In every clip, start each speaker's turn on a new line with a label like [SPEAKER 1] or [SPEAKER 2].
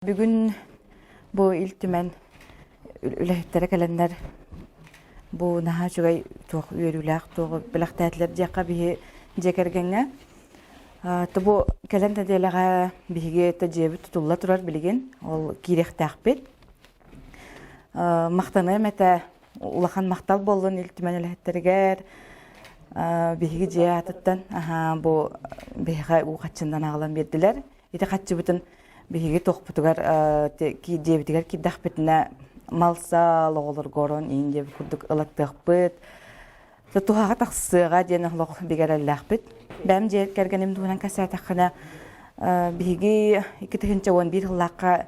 [SPEAKER 1] Бүгүн бу Ил Түмэн үлэһиттэрэ кэлэннэр бу наһаа үчүгэй туох үөрүүлээх туоҕу бэлэхтээтилэр диэххэ биһи дьиэ кэргэҥҥэ. Бу кэлэн нэдиэлэҕэ биһиги дьиэбит тутулла турар билигин, ол киириэхтээхпит. Махтаныам этэ, улахан махтал буоллун Ил Түмэн үлэһиттэригэр, биһиги дьиэ аатыттан бу биһиэхэ уу хаччыннан аҕалан биэрдилэр. Ити хаччыбытын биһиги туохпутугар дьиэбитигэр киирдэхпитинэ мал-сал оҕолорго орон иин диэбит курдук ылаттыахпыт. Туһаҕа тахсыаҕа диэн олох бигэрэллээхпит. Бэйэм дьиэ кэргэним туһунан кэпсээтэххинэ, биһиги 2011 сыллаахха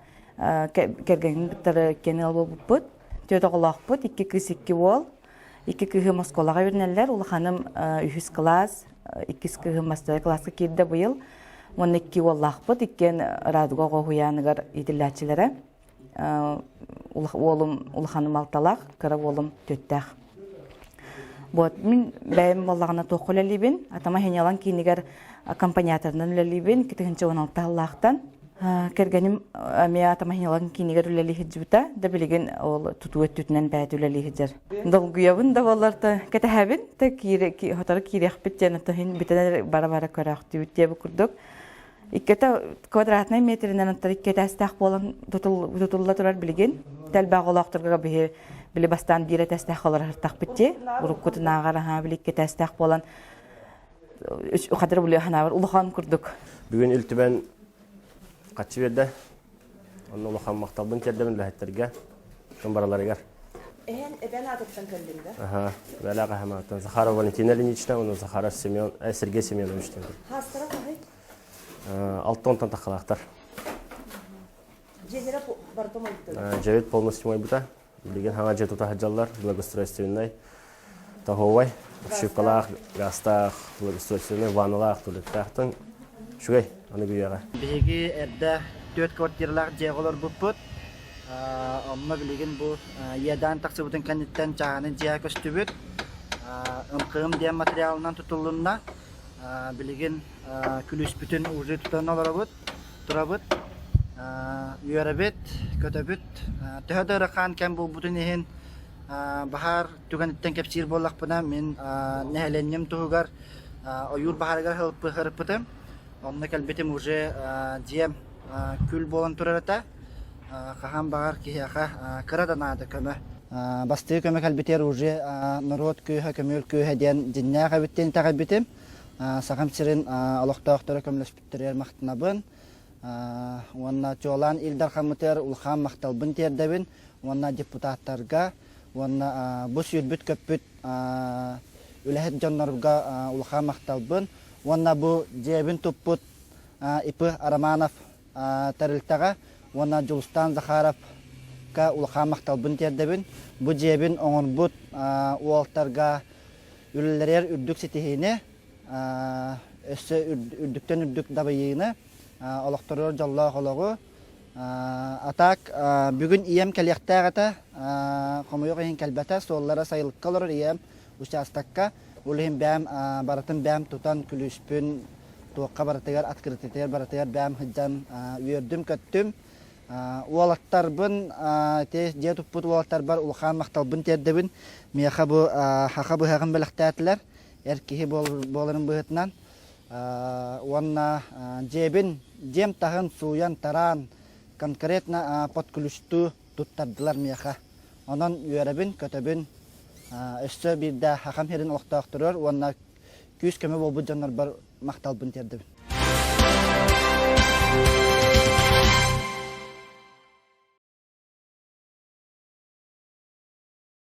[SPEAKER 1] кэргэним кытары иккиэн ыал буолбуппут. Түөрт оҕолоохпут, икки кыыс, икки уол. Икки кыыһым оскуолаҕа үөрэнэллэр. Улаханым үһүс кылаас, иккис кыыһым бастакы кылааска киирдэ быйыл. Уонна икки уоллаахпыт, иккиэн Радуга оҕо уһуйааныгар иитиллээччилэрэ. Уолум улаханым алталаах, кыра уолум түөртээх. Вот, мин бэйэм буоллаҕына туохха үлэлиибин? Атама Хинялан киинигэр аккомпаниаторынан үлэлиибин, 2016 сыллаахтан. Кэргэним эмиэ Атама Хинялан киинигэр үлэлии сылдьыбыта, да билигин ол тутуу өттүтүнэн бэйэтэ үлэлии сылдьар. Долгуйабын да буоллар да кэтэһэбин, да сотору киириэхпит диэн иһин бүтэн бара-бара көрөөхтүүбүт диэбит курдук. Иккитэ квадратнай метринэн оттор икки этээстээх буолан тутулла турар билигин. Тэлбээх олоохторго биһи били бастаан биир этээстээх олорор дии. Уруккутунааҕар аһаа били икки этээстээх буолан хадыр били ханаабар улахан курдук.
[SPEAKER 2] Бүгүн Ил Түмэн хаччы биэрдэ. Онно улахан махталбын тиэрдэбин үлэһиттэргэ, дьон барыларыгар.
[SPEAKER 3] Эһэн эбэн аатыттан кэллиҥ да?
[SPEAKER 2] Аха, бэлээх эһэм аатыттан Захарова Валентина Ильинична уонна Захаров Семен, Сергей Семенович диэн.
[SPEAKER 3] Хаастара хаһый?
[SPEAKER 2] Алта онтон таххалаахтар.
[SPEAKER 3] Дьиэлэрэ барыта умайбыта?
[SPEAKER 2] Дьиэбит полностью умайбыта. Билигин хаҥа дьиэ тута сылдьаллар, благоустройственнай, тоһуовай, обшивкалаах, газтаах, благоустройственнай, ванналаах, туалеттаахтан үчүгэй аны үйэҕэ.
[SPEAKER 4] Биһиги эрдэ түөрт квартиралаах дьиэҕэ олорбуппут. Онно билигин бу иэдээн тахсыбытын кэнниттэн чааһынай дьиэ көстүбүт. МКМ диэн материалынан тутуллунна. Билигин күлүүспүтүн уже тутан олоробут, турабыт. Үөрэбит, көтөбүт. Төһө да ыарахан кэм буолбутун иһин баһаар түгэниттэн кэпсиир буоллахпына, мин нэһилиэнньэм туһугар ойуур баһаарыгар сырыппытым. Онно кэлбитим уже дьиэм күл буолан турар этэ. Хаһан баҕар киһиэхэ кыра да наада көмө. Бастакы көмө кэлбитигэр уже норуот күүһэ, көмүөл күүһэ диэн дьиннээх эбит диэн итэҕэйбитим. Сахам сирин олохтоохторо көмөлөспүттэригэр махтанабын. Уонна чуолаан Ил Дархаммытыгар улахан махталбын тиэрдэбин уонна депутаттарга уонна бу сүүрбүт-көппүт үлэһит дьоннорго улахан махталбын уонна бу дьиэбин туппут ИП Романов тэрилтэҕэ уонна Дьулустаан Захаровка улахан махталбын тиэрдэбин. Бу дьиэбин оҥорбут уолтарга үлэлэригэр үрдүк ситиһиини, өссө үрдүктэн үрдүк дабайыыны, олохторугар дьоллоох олоҕу. А так бүгүн ийэм кэлиэхтээх этэ, хомойуох иһин кэлбэтэ, суоллара сайылыкка олорор ийэм учаастакка. Ол иһин бэйэм барытын бэйэм тутан күлүүспүн туохха барытыгар открытыйытыгар барытыгар бэйэм сылдьан үөрдүм-көттүм. Уолаттарбын ити дьиэ туппут уолаттарбар улахан махталбын тиэрдэбин. Миэхэ бу саха быһаҕын бэлэхтээтилэр эр киһи буоларын быһыытынан. Уонна дьиэбин дьиэм таһын сууйан-тараан конкретно под ключтуу туттардылар миэхэ. Онон үөрэбин, көтөбүн. Өссө биирдэ Хахам сирин олохтоохторугар уонна күүс-көмө буолбут дьоннорбор махталбын тиэрдэбин.